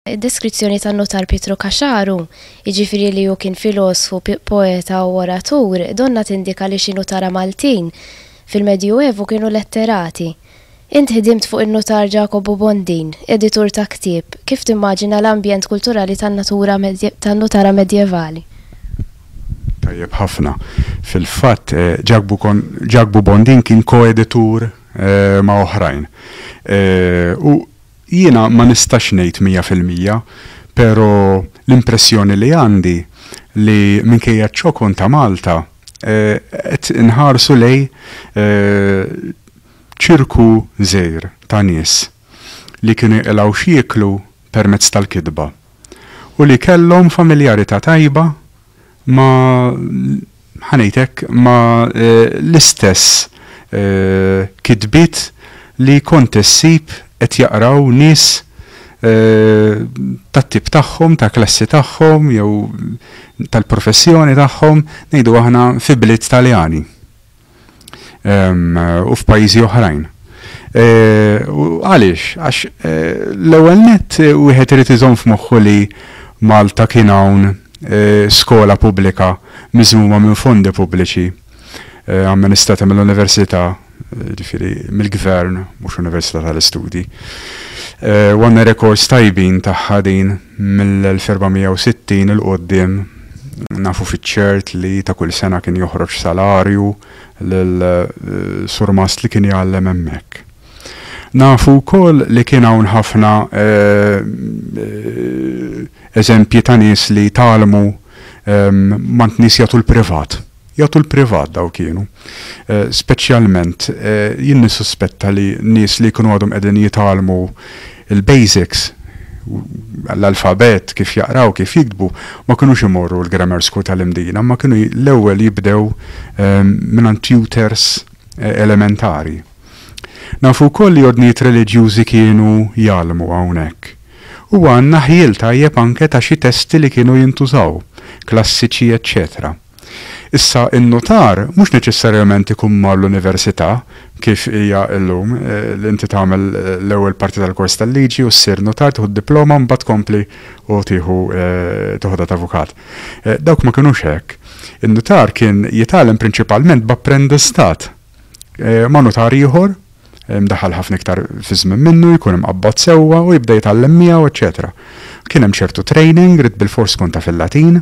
Id-deskrizzjoni tan-Nutar Pietru Caxaru, jiġifieri li hu kien filosfu, poeta u oratur, donnha tindika li xi nutara Maltin fil-Medjuevu kienu letterati. Int ħdimt fuq in-Nutar Ġakobu Bondin, editur ta' ktieb, kif timmaġina l-ambjent kulturali tan-natura tan-nutara medjevali? Tajjeb ħafna. Fil-fatt, Ġakbu Bondin kien koeditur ma' oħrajn. U Jiena ma nistax ngħid 100%, pero l-impressjoni li għandi li minkejja ċ-ċokon ta' Malta qed inħarsu lejn ċirku żgħir ta' nies li kienu jqilgħu x'jieklu permezz tal-kitba u li kellhom familjarità tajba ma' ħa ngħid hekk, ma' l-istess kitbiet li kont issib qed jaqraw nies tat-tip tagħhom, tal-klassi tagħhom jew tal-professjoni tagħhom, ngħidu aħna fi bliet Taljani. U f'pajjiżi oħrajn. U għaliex? Għax l-ewwel nett wieħed irid iżomm f'moħħu li Malta kien hawn skola pubblika miżmuma minn fondi pubbliċi amministrata mill-Università, jiġifieri mill-Gvern, mhux Università tal-Istudji. U għandna rekords tajbin tagħha din mill-1460 'il quddiem. Nafu fiċ-ċert li ta' kull sena kien joħroġ salarju lil surmast li kien jgħallem hemmhekk. Nafu wkoll li kien hawn ħafna eżempji ta' nies li tgħallmu m'għand nies jagħtu l-privat. Jagħtu l-privat dawn kienu. Speċjalment jien nissuspetta li nies li jkunu għadhom qegħdin jitgħallmu l-basics, l-alfabett, kif jaqraw, kif jiktbu, ma kinux imorru l-grammar school tal-Imdina, imma kienu l-ewwel jibdew mingħand tutors elementari. Nafu wkoll li ordnijiet reliġjużi kienu jgħallmu hawnhekk. U għandna ħjiel tajjeb anke ta' xi testi li kienu jintużaw, klassiċi eċċetera. Issa in-nutar mhux neċessarjament ikun mar l-università kif hija llum li inti tagħmel l-ewwel parti tal-kors tal-liġi u ssir nutar tieħu d-diploma mbagħad tkompli u tieħu toħodha ta' avukat. Dawk ma kinux hekk. In-nutar kien jitgħallem prinċipalment b'apprendistat ma' nutar ieħor imdaħħal ħafna iktar fiż-żmien minnu, jkun imqabbad sewwa u jibda jitgħallem miegħu, eċċetera. Kien hemm ċertu training, ridt bilfors tkun taf il-Latin,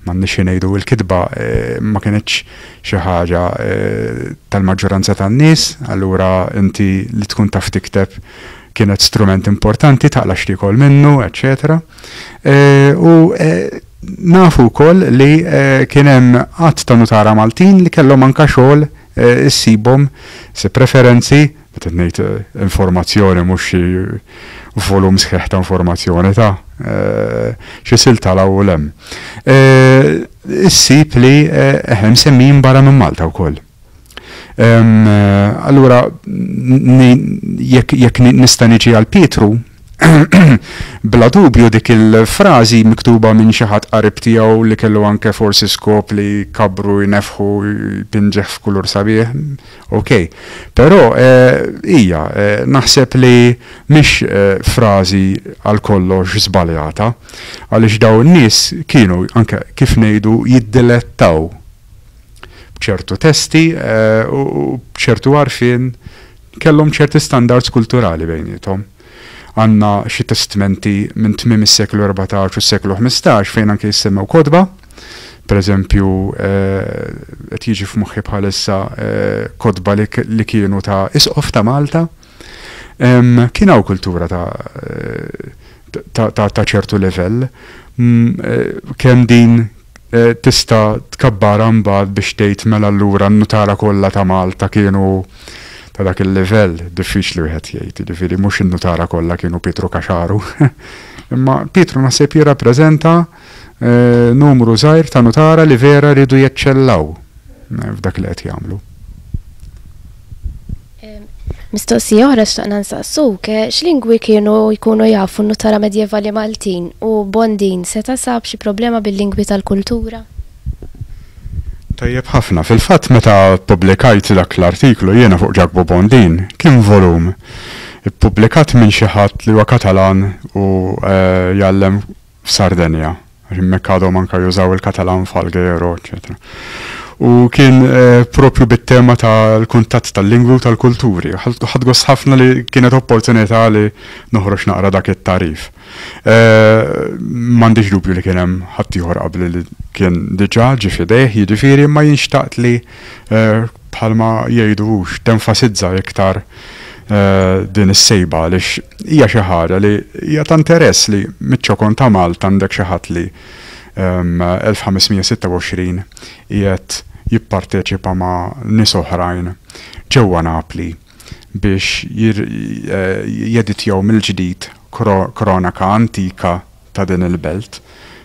m'għandniex xi ngħidu l-kitba ma kinitx xi ħaġa tal-maġġoranza tan-nies, allura inti li tkun taf tikteb kienet strument importanti, taqla' x'tiekol minnu, eċċetera. U nafu wkoll li kien hemm għadd ta' nutara Maltin li kellhom anke xogħol issibhom se preferenzi, meta qed ngħid informazzjoni mhux xi volum sħiħ ta' informazzjoni ta' xi silta 'l hawn u 'l hemm. Issib li eħe msemmijin barra minn Malta wkoll. Allura jekk nista' niġi għal Pietru, Bla dubju dik il-frażi miktuba minn xi ħadd qarib tiegħu li kellu anke forsi skop li jkabbru, jneffħu, jpinġih f'kulur sabiħ, ok. Però hija, naħseb li mhix frażi għal kollox żbaljata, għaliex dawn in-nies kienu anke kif ngħidu jiddilettaw b'ċertu testi u b'ċertu għarfien kellhom ċerti standards kulturali bejniethom. Għandna xi testmenti minn tmiem is-seklu 14 u s-seklu 15 fejn anke jissemmew kotba. Per eżempju, qed jiġi f'moħħi bħalissa kotba li kienu ta' isqof ta' Malta. Kien hawn kultura ta' ta' ċertu livell. Kemm din tista' tkabbarha mbagħad biex tgħid mela allura n-nutara kollha ta' Malta kienu ta' dak il-livell, diffiċli wieħed jgħid, jiġifieri mhux in-nutara kollha kienu Pietru Caxaru. Imma Pietru naħseb jirrappreżenta numru żgħir ta' nutara li vera riedu jeċċellaw f'dak li qed jagħmlu. Mistoqsija oħra xtaqna nsaqsuk, x'lingwi kienu jkunu jafu n-nutara medjevali Maltin u Bondin seta' sab xi problema bil-lingwi tal-kultura? Tajjeb ħafna. Fil-fatt meta ppubblikajt dak l-artiklu jiena fuq Ġakbu Bondin, kien volum. Ippubblikat minn xi ħadd li huwa Katalan u jgħallem f'Sardenja, għax hemmhekk għadhom anke jużaw il-Katalan f'Alghero, eċċetera. U kien propju bit-tema tal-kuntatt tal-lingwi u tal-kulturi. Ħadt gost ħafna li kienet opportunità li noħroġ naqra dak it-tagħrif. M'għandix dubju li kien hemm ħaddieħor qabli li kien diġà ġie f'idejh, jiġifieri, imma jien xtaqt li bħalma jgħidu hux, tenfasizza iktar din is-sejba għaliex hija xi ħaġa li hija ta' interess li miċ-ċokon ta' Malta għandek xi ħadd li 1526 qiegħed jipparteċipa ma' nies oħrajn ġewwa Napli biex jeditjaw mill-ġdid kronaka antika ta' din il-belt.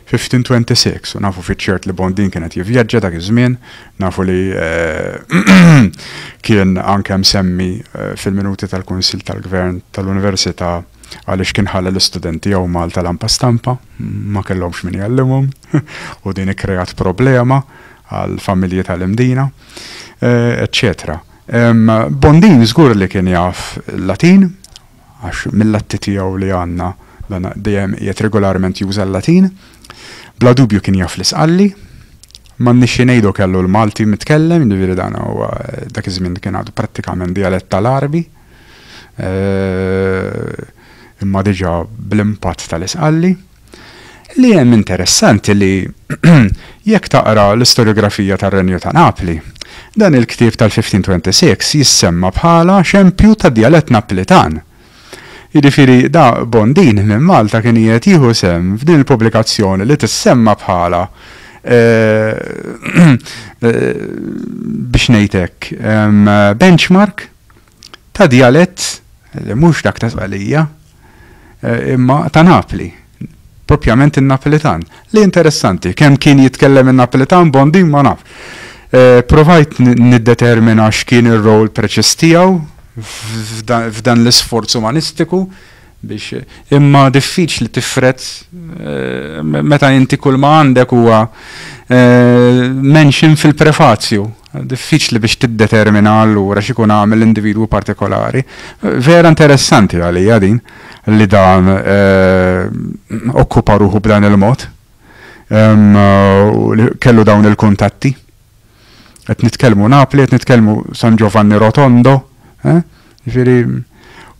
1526, u nafu fiċ-ċert li Bondin kien qed jivvjaġġa dak iż-żmien, nafu li kien anke msemmi fil-minuti tal-Kunsill tal-Gvern tal-Università għaliex kien ħalla l-istudenti tiegħu Malta lampa stampa, ma kellhomx min jgħallimhom u din ikkreat problema għall-familji tal-Imdina, eċċetera. Bondin żgur li kien jaf il-Latin, għax mill-atti tiegħu li għandna dan dejjem qiegħed regolarment juża l-Latin. Bla dubju kien jaf l-Isqalli. M'għandniex xi ngħidu kellu l-Malti mitkellem, jiġifieri dan huwa dak iż-żmien kien għadu prattikament djalett tal-Għarbi. Imma diġà bl-impatt tal-Isqalli. Li hemm interessanti li jekk taqra l-istorjografija tar-Renju ta' Napli, dan il-ktieb tal-1526 jissemma bħala xempju tad-djalett Naplitan. Jiġifieri da Bondin minn Malta kien qiegħed jieħu sehem f'din il-pubblikazzjoni li tissemma bħala biex ngħid hekk benchmark ta' djalett li mhux dak ta' Sqalija, imma ta' Napli, propjament in-Naplitan. Li interessanti, kemm kien jitkellem in-Naplitan Bondin ma nafx. Provajt niddetermina x'kien ir-rol preċiż tiegħu f'dan l-isforz umanistiku biex imma diffiċli tifred meta inti kull ma għandek huwa mention fil-prefazju. Diffiċli biex tiddetermina allura x'ikun għamel l-individwu partikolari. Vera interessanti għalija din li dan okkupa ruħu b'dan il-mod u li kellu dawn il-kuntatti. Qed nitkellmu Napli, qed nitkellmu San Giovanni Rotondo, eh? Ġifieri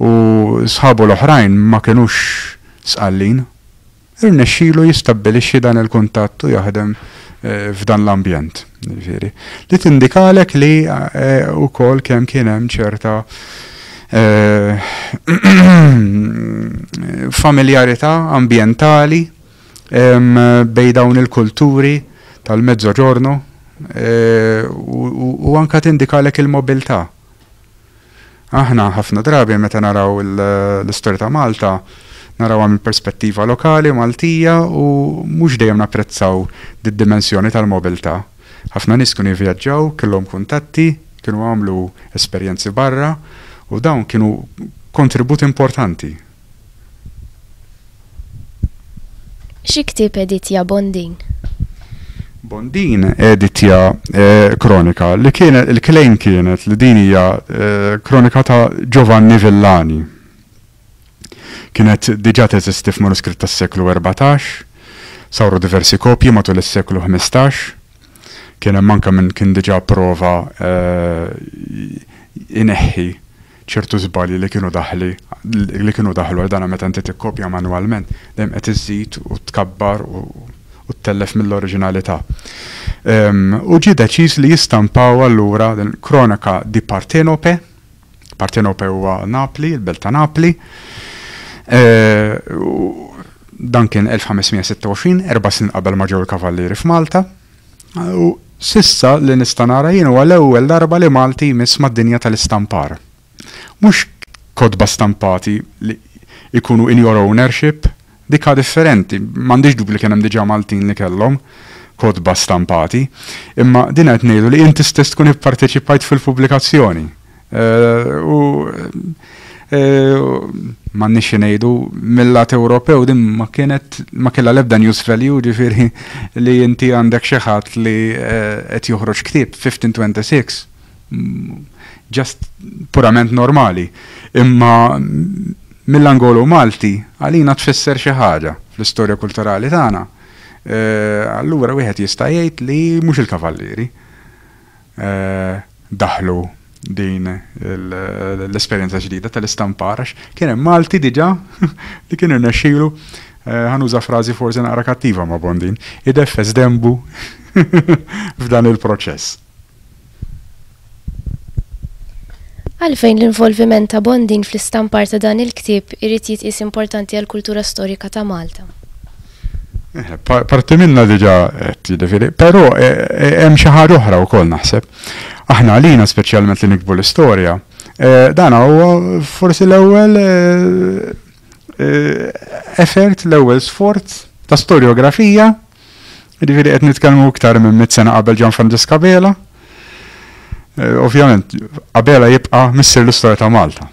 u sħabu l-oħrajn ma kinux Sqallin. Irnexxielu jistabbilixxi dan il-kuntatt u jaħdem f'dan l-ambjent. Ġifieri, li tindikalek li wkoll kemm kien hemm ċerta familjarità ambjentali bejn dawn il-kulturi tal-Mezzogiorno u anke tindikalek il-mobilità. Aħna ħafna drabi meta naraw l-istorja ta' Malta narawha mill-perspettiva lokali Maltija u mhux dejjem napprezzaw did-dimensjoni tal-mobilità. Ħafna nies kienu jivvjaġġaw, kellhom kuntatti, kienu għamlu esperjenzi barra u dawn kienu kontribut importanti. Xi ktieb editja Bondin? Bondin editja kronika li kienet il-claim kienet li din hija kronika ta' Giovanni Villani. Kienet diġà teżisti f'manuskritt tas-seklu 14, saru diversi kopji matul is-seklu 15. Kien hemm anke min kien diġà pprova jneħħi ċertu żbalji li kienu daħli li kienu daħlu għal dana meta inti tikkopja manwalment dejjem qed iżżid u tkabbar u ttellef mill-oriġinalità. U ġie deċiż li jistampaw allura din Cronaca di Partenope, Partenope huwa Napli, il-belt ta' Napli, dan kien 1526, erba' snin qabel ma ġew il-Kavallieri f'Malta. U s'issa li nista' nara jien huwa l-ewwel darba li Malti jmiss mad-dinja tal-istampar. Mhux kotba stampati li jkunu in your ownership, dik ha differenti, m'għandix dubju li kien hemm diġà Maltin li kellhom kotba stampati, imma din qed ngħidu li inti stess tkun ipparteċipajt fil-pubblikazzjoni. U m'għandniex xi ngħidu, mill-lat Ewropew din ma kienet ma kellha l-ebda news value, ġifieri li inti għandek xi ħadd li qed joħroġ ktieb 1526 just purament normali. Imma mill-angolu Malti għalina tfisser xi ħaġa fl-istorja kulturali tagħna. Allura wieħed jista' jgħid li mhux il-Kavallieri daħlu din l-esperjenza ġdida tal-istampar għax kien hemm Malti diġà li kien irnexxielu ħa nuża frażi forsi naqra kattiva ma' Bondin, ideffes denbu f'dan il-proċess. Għalfejn l-involviment ta' Bondin fl-istampar ta' dan il-ktieb irid jitqies importanti għall-kultura storika ta' Malta? Eh, parti minna diġa qed jiġifieri, però eh, eh, hemm xi ħaġa oħra wkoll naħseb. Aħna għalina speċjalment li nikbu l-istorja, dan huwa forsi l-ewwel effort, l-ewwel sforz ta' storjografija Jiġifieri qed nitkellmu iktar minn mitt sena qabel Ġan Franġisk Abela. Eh, ovvjament, Abela jibqa' missier l-istorja ta' Malta.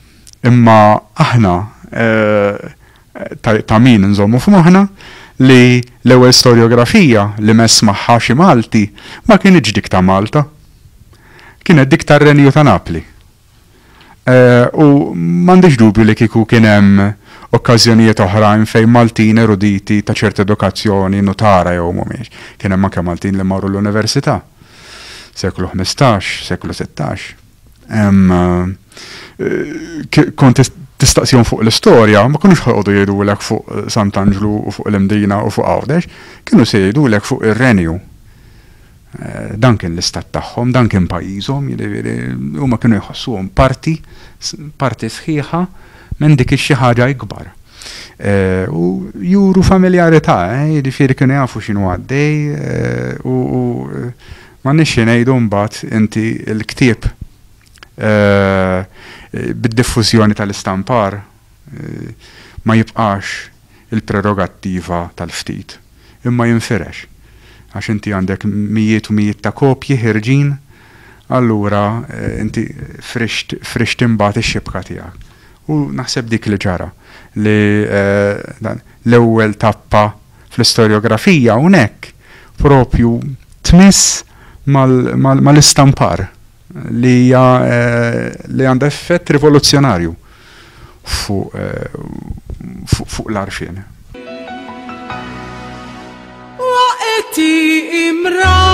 Imma aħna eh, ta' min nżommu f'moħħna li l-ewwel storjografija li mess magħha xi Malti ma kinitx dik ta' Malta. Kienet dik tar-Renju ta' Napli. U m'għandix dubju li kieku kien hemm okkażjonijiet oħrajn fejn Maltin eruditi ta' ċerta edukazzjoni, nutara jew mhumiex, kien hemm anke Maltin li marru l-università, seklu 15, seklu 16. Kont tistaqsihom fuq l-istorja, ma kinux ħa joqogħdu jgħidulek fuq Sant'Anġlu u fuq l-Imdina u fuq Għawdex, kienu se jgħidulek fuq ir-renju. Dan kien l-istat tagħhom, dan kien pajjiżhom, jiġifieri huma kienu jħossuhom parti, parti sħiħa minn dik ix-xi ħaġa ikbar. U juru familjarità, jiġifieri kienu jafu x'inhu għaddej u m'għandniex xi ngħidu mbagħad inti l-ktieb bid-diffużjoni tal-istampar ma jibqax il-prerogattiva tal-ftit, imma jinfirex. Għax inti għandek mijiet u mijiet ta' kopji ħierġin, allura inti frixt frixt imbagħad ix-xibka tiegħek. U naħseb dik li ġara, li l-ewwel tappa fl-istorjografija hawnhekk propju tmiss mal-istampar li hija li għandha effett rivoluzzjonarju fuq fuq l-għarfien. Waqti imrar.